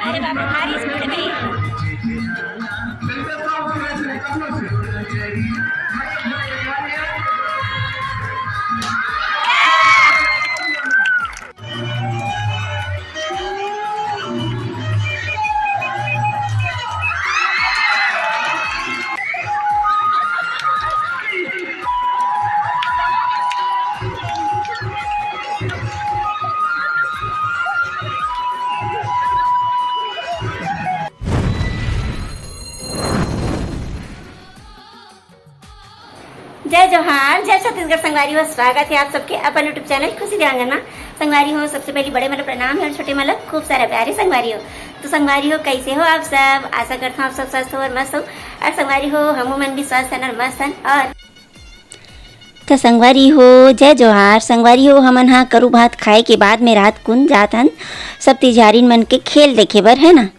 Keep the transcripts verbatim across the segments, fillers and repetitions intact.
अरे बाप रे, भारी स्पीड में। जय जोहार, जय छत्तीसगढ़ संगवारी हो, स्वागत है आप सबके अपन YouTube चैनल खुशी देवांगन मा। संगवारी हो, सबसे पहले बड़े मन ला प्रणाम है और छोटे मन ला खूब सारा प्यार है संगवारी हो। तो संगवारी हो, कैसे हो आप सब? आशा करता हूँ आप सब स्वस्थ हो और मस्त हो। और संगवारी हो, हमू मन भी स्वस्थ हन और मस्त हन। और तो संगवारी हो, जय जोहार। संगवारी हो, हमन हा करू भात खाए के बाद में रात कुन जात हन सब तिजहारिन मन के खेल देखे बर, है ना।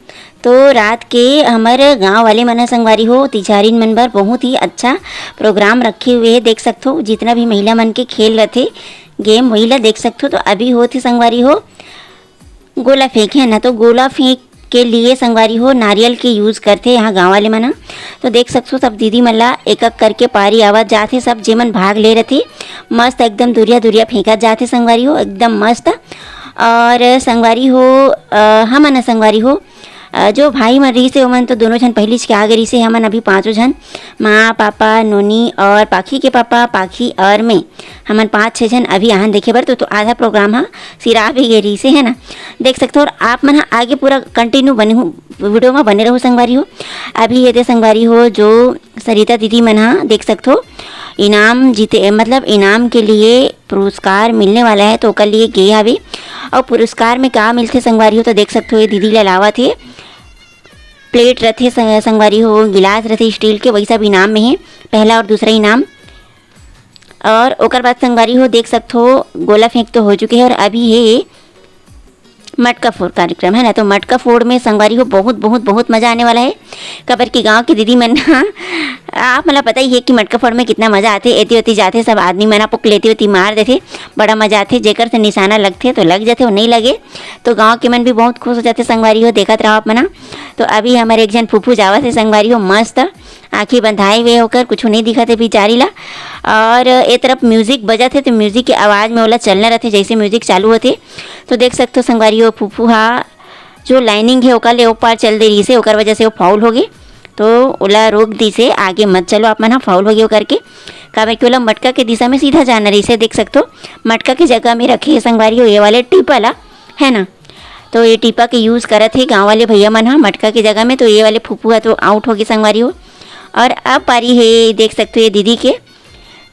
तो रात के हमर गांव वाले मन ह संगवारी हो, तिजहारिन मन बर बहुत ही अच्छा प्रोग्राम रखे हुए है। देख सकथो, जितना भी महिला मन के खेल रथे, गेम, वही ला देख सकथो। तो अभी होत हे संगवारी हो गोला फेंक, है ना। तो गोला फेंक के लिए संगवारी हो नारियल के यूज करथे यहाँ गांव वाले मन ह। तो देख सकथो, सब दीदी मन ला एक एक करके पारी आवत जात हे, सब जेमन भाग ले रथे, मस्त एकदम दुरिया दुरिया फेंकत जात हे संगवारी हो, एकदम मस्त। और संगवारी हो, अ, हमन ह संगवारी हो, अ, जो भाई मन रहिस हे, ओमन तो दोनों झन पहिलीच के आगे रहिस हे। हमन अभी पांचों झन, माँ, पापा, नोनी और पाखी के पापा, पाखी और मैं, हमन पांच छह झन अभी आहन देखे बर। तो, तो आधा प्रोग्राम ह सिरा भी गे रहिस हे, है ना। देख सकथो, और आप मन ह आगे पूरा कंटिन्यू बने हो, वीडियो में बने रहो संगवारी हो। अभी ये दे संगवारी हो, जो सरिता दीदी मन ह, देख सकथो, इनाम जीते, मतलब इनाम के लिए पुरस्कार मिलने वाला है, तो ओकर लिए गे हवे। और पुरस्कार में का मिलथे संगवारी हो, तो देख सकथो, ये दीदी ला लावत हे, प्लेट रथे संग-, संगवारी हो, गिलास रथे स्टील के, वही सब इनाम में है, पहला और दूसरा इनाम। और ओकर बाद संगवारी हो, देख सकथो, गोला फेंक तो हो चुके हैं और अभी है मटका फोड़ कार्यक्रम, है ना। तो मटका फोड़ में संगवारी हो बहुत, बहुत, बहुत मजा आने वाला है, काबर कि गांव के दीदी मन ना, आप मन ला पता ही है कि मटका फोड़ में कितना मजा आथे। एती ओती जाथे, सब आदमी मन आप लेती ओती मार देथे, बड़ा मजा आथे। जेकर से निशाना लगथे तो लग जाथे, और नहीं लगे तो गांव के मन भी बहुत खुश हो जाथे। संगवारी हो, देखत रहो आप मन हा। तो अभी हमर एक झन फूफू जावत हे संगवारी हो, मस्त आँखी बंधाए हुए ओकर, कुछ नहीं दिखत हे बिचारी ला। और ए तरफ म्यूजिक बजत हे, तो म्यूजिक के आवाज में ओला चलना रहथे, जैसे म्यूजिक चालू होथे। तो देख सकथो संगवारी हो, फूफू हा जो लाइनिंग है ओकर ले ओ पार चल दे रहिस हे, ओकर वजह से वो फाउल हो गे, तो ओला रोक दिस हे, आगे मत चलो आप मन हा, फाउल हो गे वो करके, काबर कि ओला मटका के दिशा में सीधा जाना रहिस हे। देख सकथो, मटका के जगह में रखे हे संगवारी हो ये वाले टीपा ला, है ना। तो ये टीपा के यूज करत हे गांव वाले भैया मन हा मटका के जगह में। तो ये वाले फूफू हा तो आउट हो गे संगवारी हो। और अब पारी है, देख सकथो, ये दीदी के।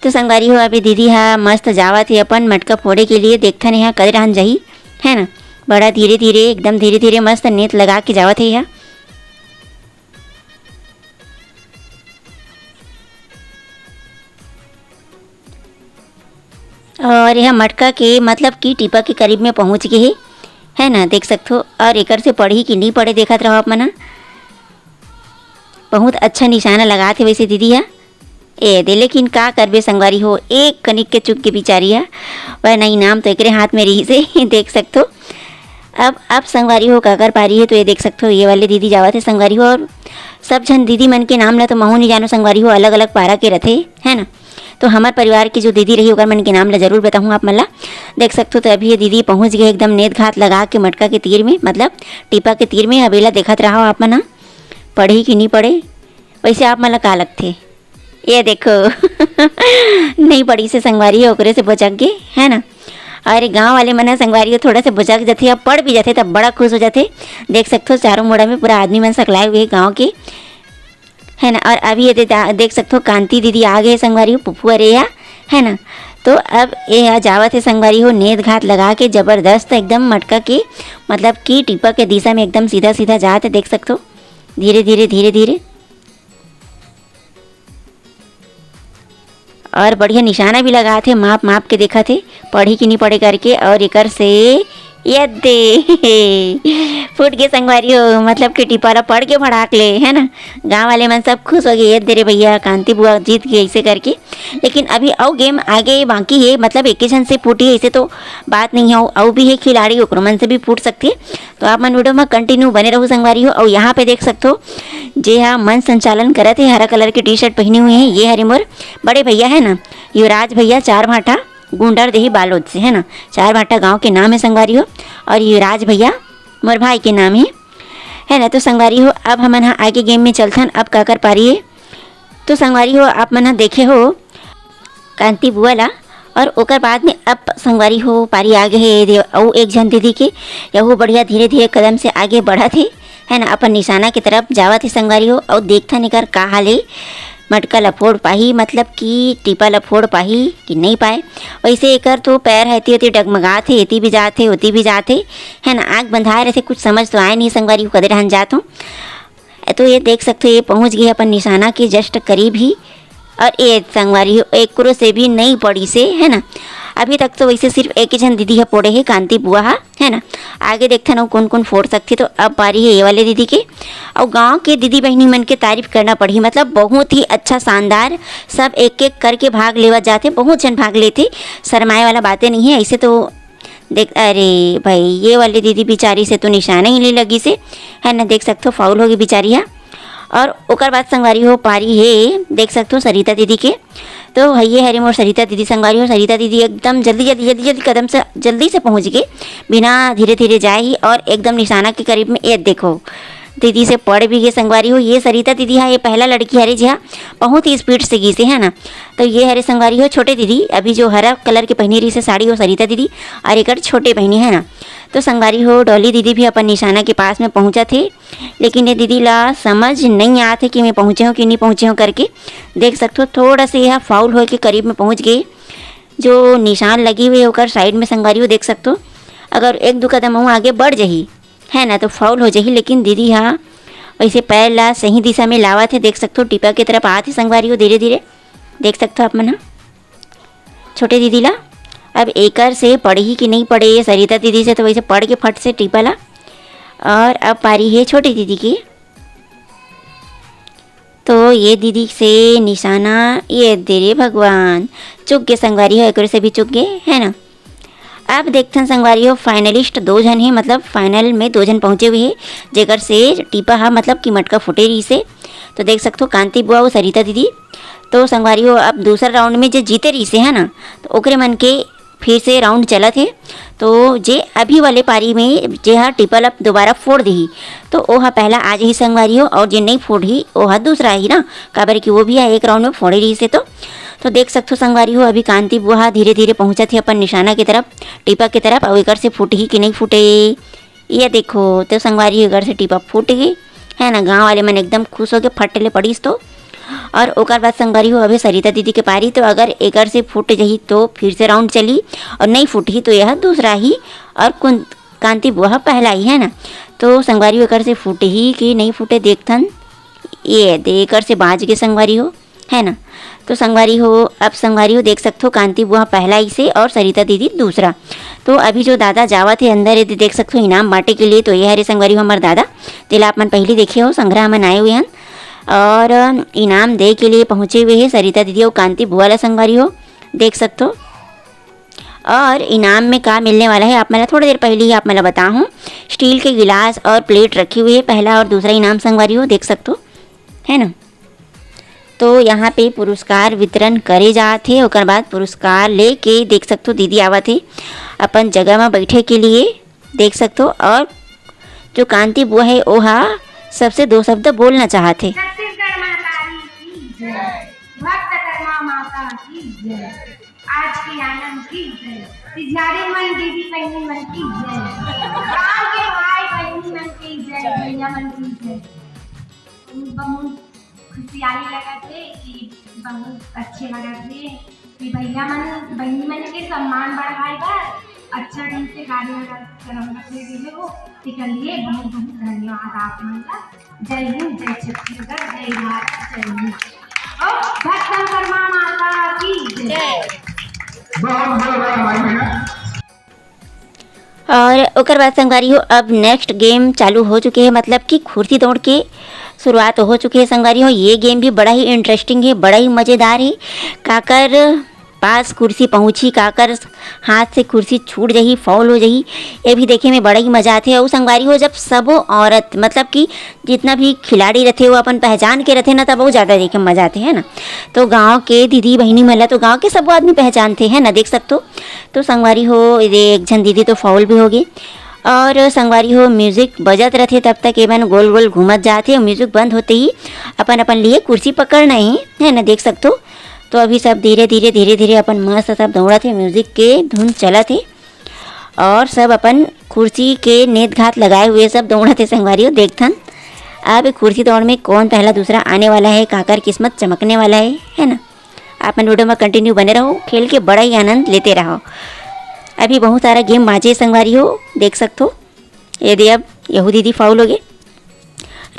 तो संगवारी हो, अभी दीदी हा मस्त जावत हे अपन मटका फोड़े के लिए। देखथन यहाँ कदे रहन जाही, है ना। बड़ा धीरे धीरे, एकदम धीरे धीरे मस्त नेत लगा के जावत हे यहाँ। और यह मटका के, मतलब कि टीपा के करीब में पहुंच गे हे, है ना, देख सकथो। और एकर से पड़ही कि नहीं पड़े, देखत रहो आप मन हा। बहुत अच्छा निशाना लगात हे वैसे दीदी हा। ए दे, लेकिन का करबे संगवारी हो, एक कनिक के चुक के बिचारी हा, वरना इनाम तो एकरे हाथ में रहिस हे। देख सकथो। अब, अब संगवारी हो काकर पारी है, तो ये देख सकथो, ये वाले दीदी जावत हे संगवारी हो। और सब झन दीदी मन के नाम ला तो महू नहीं जानो संगवारी हो, अलग अलग पारा के रथे, है ना। तो हमर परिवार के जो दीदी रही, ओकर मन के नाम ला जरूर बताहूँ आप मन ला। देख सकथो, तो अभी ये दीदी पहुँच गए एकदम नेत घात लगा के मटका के तीर में, मतलब टीपा के तीर में। अब एला देखत रहो आप मन हा, पड़ही कि नहीं पड़े। वैसे आप मन ला का लगथे? ये देखो, नहीं पड़िस हे संगवारी हो, ओकरे से भुचक गे, है ना। और गांव वाले मन ह संगवारी हो, थोड़ा से भुचक जाथे या पड़ भी जाथे, तब बड़ा खुश हो जाथे। देख सकथो, चारों मुड़ा में पूरा आदमी मन सकलाए हुए हे गांव के, है ना। और अभी ये दे-, देख सकथो, कांति दीदी आ गए संगवारी हो, फूफू अरे या, है ना। तो अब ये हा जावत हे संगवारी हो, नेत घात लगा के जबरदस्त एकदम मटका के, मतलब कि टीपा के दिशा में एकदम सीधा सीधा जात हे। देख सकथो, धीरे धीरे, धीरे धीरे। और बढ़िया निशाना भी लगात हे, माप माप के देखत हे, पड़ही कि नहीं पड़े करके। और एकर से ये दे, फूट गे संगवारी हो, मतलब कि टीपा ला पड़ के भड़ाक ले, है ना। गांव वाले मन सब खुश हो गए, "ये दे रे भैया, कांति बुआ जीत गई," ऐसे करके। लेकिन अभी अउ गेम आगे बाकी है, मतलब एक ही झन से फूटी है, ऐसे तो बात नहीं है, अउ भी है खिलाड़ी, ओकरो मन से भी फूट सकती है। तो आप मन वीडियो में कंटिन्यू बने रहू संगवारी हो। और यहाँ पे देख सकते हो, जे हा मन संचालन करत है, हरा कलर के टी शर्ट पहने हुए हैं, ये हरे मोर बड़े भैया है ना, युवराज भैया, चार भाटा गुंडर देही बालोद से, है ना। चार भाटा गांव के नाम है संगवारी हो। और युवराज भैया मोर भाई के नाम है, है ना। तो संगवारी हो, अब हमन हा आगे गेम में चलथन। अब काकर पारी है, तो संगवारी हो, आप मन हा देखे हो कांति बुआ ला, और ओकर बाद में अब संगवारी हो पारी आगे है दे-, अउ एक झन दीदी के, यहू बढ़िया धीरे धीरे कदम से आगे बढ़त है, है ना, अपन निशाना की तरफ जावत है संगवारी हो। और देखथन एकर का हाल है, मटका ला फोड़ पाही, मतलब कि टीपा ला फोड़ पाही कि नहीं पाए। वैसे एकर तो पैर है, एती ओती डगमगात है, एती भी जात है, ओती भी जात है, है ना, आँख बंधाए रहते, कुछ समझ तो आए नहीं संगवारी हो, कदे रहन जात हूँ। तो ये देख सकते हो, ये पहुँच गई अपन निशाना के जस्ट करीब ही। और ये संगवारी हो, एकरो से भी नहीं पड़ी से, है ना। अभी तक तो वैसे सिर्फ एक ही झन दीदी ह फोड़े है, कांति बुआ हा, है ना। आगे देखथन अउ कौन कौन फोड़ सकथे। तो अब पारी है ये वाले दीदी के। और गांव के दीदी बहनी मन के तारीफ करना पड़ही, मतलब बहुत ही अच्छा, शानदार। सब एक एक करके भाग लेवा जाथे, बहुत झन भाग लेथे, शरमाए वाला बातें नहीं है। ऐसे तो देख, अरे भाई, ये वाली दीदी बेचारी से तो निशाना ही नहीं लगी से, है ना। देख सकते हो, फाउल होगी बेचारी हा। और ओकर बाद संगवारी हो पारी है, देख सकते हो, सरिता दीदी के। तो है ये हरे मोर सरिता दीदी संगवारी हो। सरिता दीदी एकदम जल्दी जल्दी जल्दी जल्दी कदम से जल्दी से पहुँच गए, बिना धीरे धीरे जाए ही, और एकदम निशाना के करीब में। ये देखो, दीदी से पड़ भी गए संगवारी हो। ये सरिता दीदी हा, ये पहला लड़की हरे जी हा, बहुत ही स्पीड से गई से, है ना। तो ये हरे संगवारी हो छोटे दीदी, अभी जो हरा कलर के पहनी रही से साड़ी, वो सरिता दीदी, और एक छोटे बहनी, है ना। तो संगवारी हो, डॉली दीदी भी अपन निशाना के पास में पहुँचा थे, लेकिन ये दीदी ला समझ नहीं आत है कि मैं पहुँचे हूँ कि नहीं पहुँचे हूँ करके। देख सकते हो, थोड़ा से यह फाउल होए के करीब में पहुँच गए। जो निशान लगी हुई है ओकर साइड में संगवारी हो, देख सकते हो, अगर एक दो कदम वो आगे बढ़ जाही, है ना, तो फाउल हो जाही। लेकिन दीदी हा वैसे पैर ला सही दिशा में लावत है, देख सकते हो, टीपा की तरफ आत है संगवारी हो धीरे धीरे, देख सकते हो आप मन हा। छोटे दीदी ला अब एकर से पड़ही कि नहीं पड़े, ये सरिता दीदी से तो वैसे पड़ के फट से टीपा ला, और अब पारी है छोटे दीदी की। तो ये दीदी से निशाना, ये दे रे भगवान, चुक गए संगवारी हो, एकरो से भी चुक गए, है ना। अब देखथन संगवारी हो, फाइनलिस्ट दो झन हे, मतलब फाइनल में दो झन पहुँचे हुए हे, जेकर से टीपा हा, मतलब कि मटका फूटे रही से। तो देख सकते हो, कांति बुआ और सरिता दीदी। तो संगवारी हो, अब दूसरा राउंड में जो जीते रही से, है ना, तो ओकरे मन के फिर से राउंड चलत हे। तो जे अभी वाले पारी में जे हा टीपा ला दोबारा फोड़ दिही, तो ओहा पहला आ जाही संगवारी हो, और जे नहीं फोड़ही, ओहा दूसरा आही ना, काबर कि वो भी एक राउंड में फोड़े रही से। तो तो देख सकथो संगवारी हो, अभी कांति बुआ हा धीरे धीरे पहुँचत हे अपन निशाना की तरफ, टीपा की तरफ, और एकर से फूटही कि नहीं फूटे। ये देखो, तो संगवारी हो, एकर से टीपा फूट गई, है ना। गाँव वाले मन एकदम खुश होके फट ले पड़ीस तो। और ओकर बाद संगवारी हो, अभी सरिता दीदी के पारी, तो अगर एकर से फूट जही तो फिर से राउंड चली, और नहीं फूटही तो यह दूसरा ही, और कुन-, कांति बुआ पहला ही, है ना। तो संगवारी हो, एकर से फूटही कि नहीं फूटे, देखथन। ये दे, एकर से बाज के संगवारी हो, है ना। तो संगवारी हो, अब संगवारी हो देख सकथो, कांति बुआ पहला ही से और सरिता दीदी दूसरा। तो अभी जो दादा जावत हे अंदर, ये देख सकथो, इनाम बांटे के लिए। तो ये हरे संगवारी हो हमर दादा, जेला आप मन पहली देखे हो, संघरा हमन आए हुए हन। और इनाम दे के लिए पहुँचे हुए हे सरिता दीदी और कांति बुआ ला, संगवारी हो देख सकथो। और इनाम में का मिलने वाला है, आप मन ला थोड़ी देर पहले ही आप मन ला बताहूँ, स्टील के गिलास और प्लेट रखी हुई है, पहला और दूसरा इनाम संगवारी हो देख सकथो, है ना। तो यहाँ पे पुरस्कार वितरण करे जात हे, ओकर बाद पुरस्कार लेके देख सकथो दीदी आवत हे अपन जगह में बैठे के लिए, देख सकथो। और जो कांति बुआ है, ओहा सबसे दो शब्द बोलना चाहत हे। छत्तीसगढ़ महतारी की जय, भक्त कर्मा माता की जय, आज की आनंद की जय, सिझारी मन दीदी बहनी मन की जय, गाँव के भाई बहनी मन की जय, भैया मन की जय। बहुत खुशियाली लगत हे कि बहुत अच्छे लगत हे कि भैया मन, बहनी मन के सम्मान बढ़ाए बर अच्छा ढंग से कार्यक्रम रखे गे हो, तेकर लिए बहुत बहुत धन्यवाद आप मन का। जय हिंद, जय छत्तीसगढ़, जय भारत, जय हिंद। और भक्त कर्मा माता की जय। बहुत बहुत आभार भाई बहन। और ओकर बाद संगवारी हो, अब नेक्स्ट गेम चालू हो चुके हे, मतलब कि कुर्सी दौड़ के शुरुआत हो चुके हे संगवारी हो। ये गेम भी बड़ा ही इंटरेस्टिंग हे, बड़ा ही मज़ेदार हे। काकर पास कुर्सी पहुँची, काकर हाथ से कुर्सी छूट जाही, फाउल हो जाही, ये भी देखे में बड़ा ही मज़ा आथे। और संगवारी हो, जब सबो औरत, मतलब कि जितना भी खिलाड़ी रथे, वो अपन पहचान के रथे ना, तब वो ज़्यादा देखे में मज़ा आथे, है ना। तो गाँव के दीदी बहिनी मन ला तो गाँव के सबो आदमी पहचानथे, है ना, देख सकथो। तो संगवारी हो, ये एक झन दीदी तो फाउल भी होगे। और संगवारी हो, म्यूजिक बजत रथे, तब तक एमन गोल गोल घूमत जात हे। म्यूजिक बंद होते ही अपन अपन लिए कुर्सी पकड़ना ही, है ना, देख सकथो। तो अभी सब धीरे धीरे धीरे धीरे अपन मस्त सब दौड़त हे, म्यूजिक के धुन चलत हे और सब अपन कुर्सी के नेत घात लगाए हुए सब दौड़त हे संगवारी हो। देखथन अब कुर्सी दौड़ में कौन पहला दूसरा आने वाला है, काकर किस्मत चमकने वाला है, है ना। आप मन वीडियो में कंटिन्यू बने रहो, खेल के बड़ा ही आनंद लेते रहो। अभी बहुत सारा गेम बाँचे संगवारी हो, देख सकथो। ये दे, अब यहू दीदी फाउल होगे।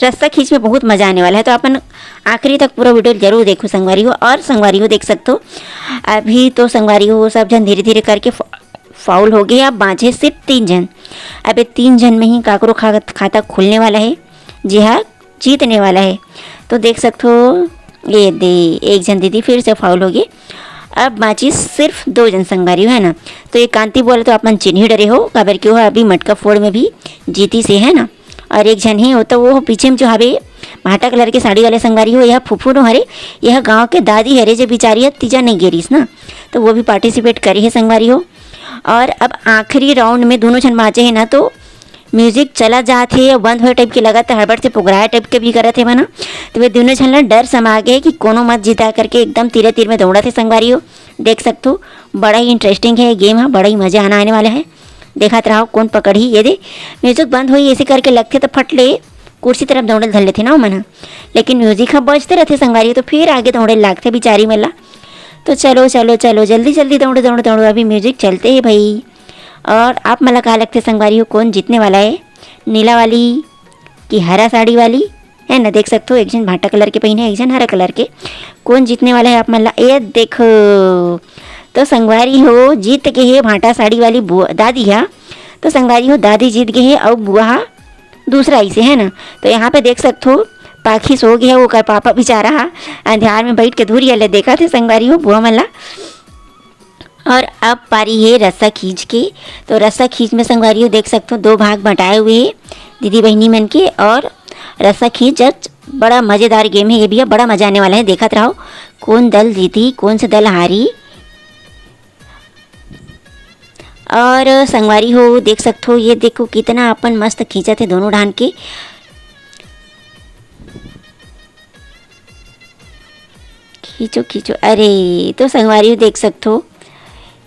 रस्सा खींच में बहुत मज़ा आने वाला है, तो अपन आखिरी तक पूरा वीडियो जरूर देखो संगवारी हो। और संगवारी हो, देख सकथो, अभी तो संगवारी हो, सब झन धीरे धीरे करके फा-, फाउल होगे। अब बाँचे सिर्फ तीन झन। अब ये तीन झन में ही काकरो खा-, खाता खुलने वाला है, जी हाँ, जीतने वाला है। तो देख सकथो, ये दे, एक झन दीदी फिर से फाउल होगे। अब बाँचिस सिर्फ दो झन संगवारी हो, है ना। तो ये कांति बोले तो आप मन चिन्ही डरे हो, काबर कि वो अभी मटका फोड़ में भी जीतिस हे, है ना। और एक झन हे, वो तो वो पीछे में जो हवे भाटा कलर के साड़ी वाले संगवारी हो, यह फूफू नो हरे, यह गाँव के दादी हरे, जो बिचारी ह तीजा नहीं गे रिहिस ना, तो वो भी पार्टिसिपेट करे हे संगवारी हो। और अब आखिरी राउंड में दोनों झन बाँचे हे ना, तो म्यूजिक चला जात हे, बंद होए टाइप के लगत हे, हड़बड़ से पुगराए टाइप के भी करत हे ना। तो वे दोनों झन ला डर समा गे कि कोनो मत जीता करके एकदम तीरे तीर में दौड़त हे संगवारी हो। देख सकथो, बड़ा ही इंटरेस्टिंग है गेम ह, बड़ा ही मजा आना आने वाला है। देखत रहो कौन पकड़ही। ये दे, म्यूजिक बंद होई ऐसे करके लगथे तो फट ले कुर्सी तरफ दौड़े धर लेथे ना ओमन ह, लेकिन म्यूजिक ह बजते रहथे संगवारी हो, तो फिर आगे दौड़े लागथे बिचारी मन ला। तो चलो चलो चलो, जल्दी जल्दी दौड़ो दौड़ो दौड़ो, अभी म्यूजिक चलते हे भाई। और आप मन ला का लगथे संगवारी हो, कौन जीतने वाला है, नीला वाली कि हरा साड़ी वाली, है ना। देख सकथो, एक झन भाटा कलर के पहिने, एक झन हरा कलर के। कौन जीतने वाला है आप मन ला, ये देखो, तो संगवारी हो, जीत गे हे भाटा साड़ी वाली बुआ, दादी हा। तो संगवारी हो, दादी जीत गे हे अउ बुआ हा दूसरा इसे, है ना। तो यहाँ पे देख सकथो, पाखी सो गे हे, ओकर पापा बेचारा हा अंधियार में बैठ के दूरिहा ले देखत हे संगवारी हो, बुआ मन ला। और अब पारी हे रस्सा खींच के। तो रस्सा खींच में संगवारी हो, देख सकथो, दो भाग बटाए हुए हे दीदी बहिनी मन के। और रस्सा खींच आज बड़ा मजेदार गेम है ये भी, बड़ा मजा आने वाला है। देखत रहो कौन दल जीती, कौन से दल हारी। और संगवारी हो, देख सकथो, ये देखो कितना अपन मस्त खींचत हे दोनों डाहन के। खींचो खींचो, अरे तो संगवारी हो, देख सकथो,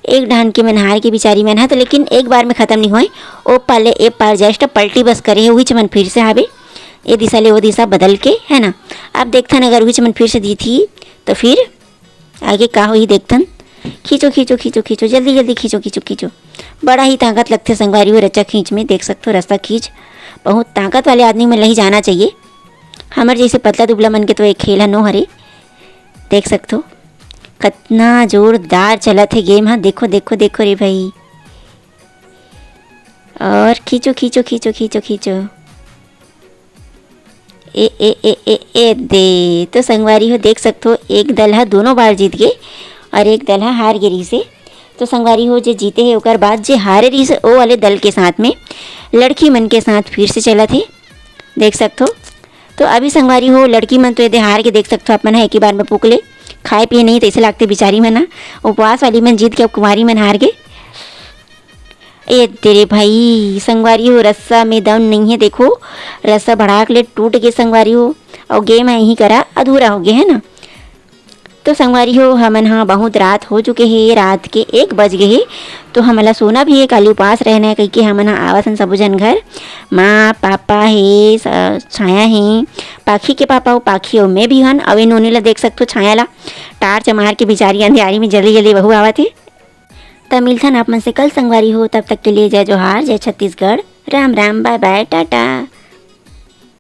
एक डाहन के मन हार के बिचारी मन ह, तो लेकिन एक बार में खत्म नहीं होए, ओ पार ले ए पार जस्ट पलटी बस करे हे, उहीच मन फिर से हावे, ए दिशा ले ओ दिशा बदल के, है ना। अब देखथन, अगर उहीच मन फिर से जीतही तो फिर आगे का होही, देखथन। खींचो खींचो खींचो खींचो, जल्दी जल्दी खींचो खींचो खींचो। बड़ा ही ताकत लगथे संगवारी हो रस्सा खींच में। देख सकथो, रस्सा खींच बहुत ताकत वाले आदमी मन ला ही जाना चाहिए। हमर जैसे पतला दुबला मन के तो एक खेल ह नो हरे। देख सकथो कतना जोरदार चलत हे गेम ह। देखो देखो देखो रे भाई, और खींचो खींचो खींचो खींचो खींचो। ए ए ए ए ए दे, तो संगवारी हो, देख सकथो, एक दल ह दोनों बार जीत गे और एक दल ह हार गे रिहिसे। तो संगवारी हो, जे जीते हे ओकर बाद जे हारे रिहिसे ओ वाले दल के साथ में लड़की मन के साथ फिर से चलत हे। देख सकथो, तो अभी संगवारी हो, लड़की मन तो ये दे हार के, देख सकथो, अपन ह एक ही बार में पुक ले, खाए पिए नहीं तैसे लागथे बिचारी मन ह। उपवास वाली मन जीत के अब कुमारी मन हार गे। ए तेरे भाई, संगवारी हो, रस्सा में दम नहीं है। देखो, रस्सा भड़ाक ले टूट गे संगवारी हो, और गेम ह यहीं करा अधूरा हो गे, है ना। तो संगवारी हो, हमन ह बहुत रात हो चुके हे, रात के एक बज गे हे, तो हमन ला सोना भी हे, काली उपास रहना हे कहिके हमन ह आवत हन सबो झन घर। माँ, पापा हे, स-, छाया हे, पाखी के पापा, अउ पाखी अउ मैं भी हन। अउ ए नोनी ला देख सकथो, छाया ला टार्च मार के बिचारी अंधियारी में जल्दी जल्दी बहू आवत हे। त मिलथन आप मन से कल संगवारी हो, तब तक के लिए जय जोहार, जय छत्तीसगढ़, राम राम, बाय बाय, टाटा।